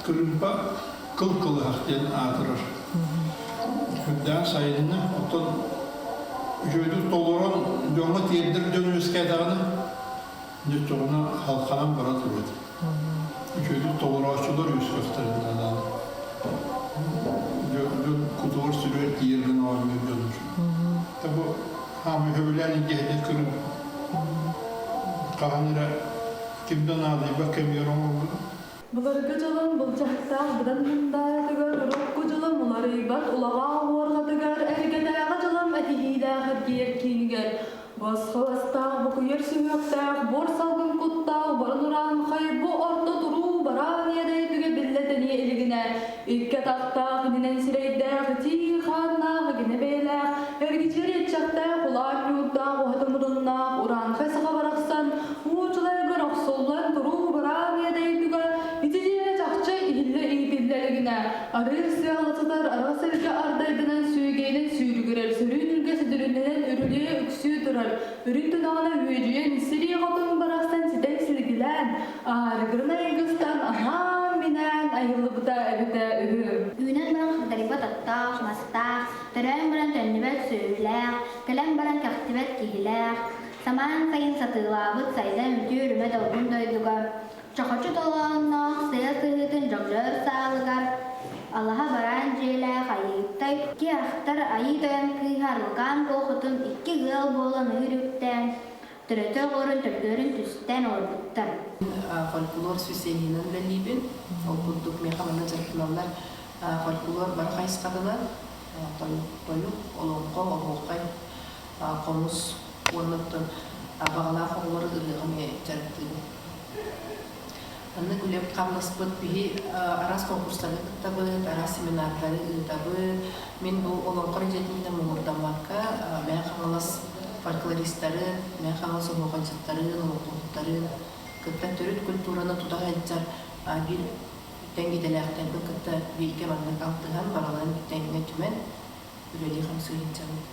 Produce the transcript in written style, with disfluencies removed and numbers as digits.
Кырыымпа кыл кылыһах диэн аатырар. Үрдээн сайынна, оттон үчүгэйдик толорон дьоҥҥо тиэрдэр дьон үөскээтэҕинэ, дьэ халханан бара турар. Үчүгэйдик толорооччулар үөскүөхтэрин наада. Дьон кутугар сүрүөр тиийэр гына оонньуур дьоннор. Бу хаамыы сөбүлээн илдьэ кырым хаһан эрэ ким да наадыйбат кэмигэр оҥорбут. Былыргы дьолун былдьаһыктаах быдан мындаатыгар, урукку дьолум уларыйбат улаҕаа уорҕатыгар, эргэтээҕи дьолум этиһиилээх эргийэр киинигэр, босхо астаах букуйар сүһүөхтээх, буор салгын куттаах борон урааҥхай бу орто туруу бараан иэдэйдигэ биллэ тэниэ илигинэ, икки атахтаах ининэн сирэйдээх, итии хааннаах игинэ бэйэлээх, эргичийэр иэччэхтээх, улаан ньуурдаах, уһаты муруннаах урааҥхай саха барахсан Уучуларыгар охсуллан туруу бараан иэдэйдигэ ити диэни чахчы иһиллэ-иитиллэ илигинэ, арыы сыала сытар араҕас сиргэ ардайданан сүөгэйинэн сүүрүгүрэр, сөрүүн үргэ сүдүрүннэнэн үрүлүйэ үксүү турар, үрүҥ тунаҕына үөдүйэн, сирии хотун барахсан ситэн силигилээн, аарыгырын айгыстан анаан-минээн айыллыбыта эбитэ үһү. Үүнэн баран хагдарыйбат оттоох, мастаах, төрөөн баран төннүбэт сүөһүлээх, кэлэн баран кэхтибэт киһилээх, Самаан сайын сатыылаабыт сайда үтүө үрүмэ долгун дойдуга, чохочу толоонноох сыа сыһыытын дьоҥньоор саалыгар, алаһа бараан дьиэлээх Айыыттай икки ахтар Айыы Тойон кыыһа Арылкаан Куохутун икки ыал буолан ыыр үктээн, төрөтө оҕорун төрдүөрүн түстээн олорбуттар. Фольклор священнигынан үлэлиибин. Ол курдук миэхэ манна дьарыктаналлар фольклор бары хайысхатынан тойук, олоҥхо, оһуохай, хомус уонна оттон баҕалаах оҕолору ырыаҕа эмиэ дьарыктыыбын. Маннык үлэбит-хамнаспыт биһи араас конкурстарга кыттабыт, араас семинардары ыытабыт. Мин бу олоҥхо дьиэтинэн муҥурдаммакка, Мэҥэ Хаҥалас фольклористарын, Мэҥэ Хаҥалас оһуохайдьыттарын, олоҥхоһуттарын кытта төрүт культураны тута сылдьар биир тэҥ идэлээхтэрбин кытта бииргэ маннык алтыһан, барыларын тэҥҥэ түмэн үлэлии-хамсыы сылдьабыт.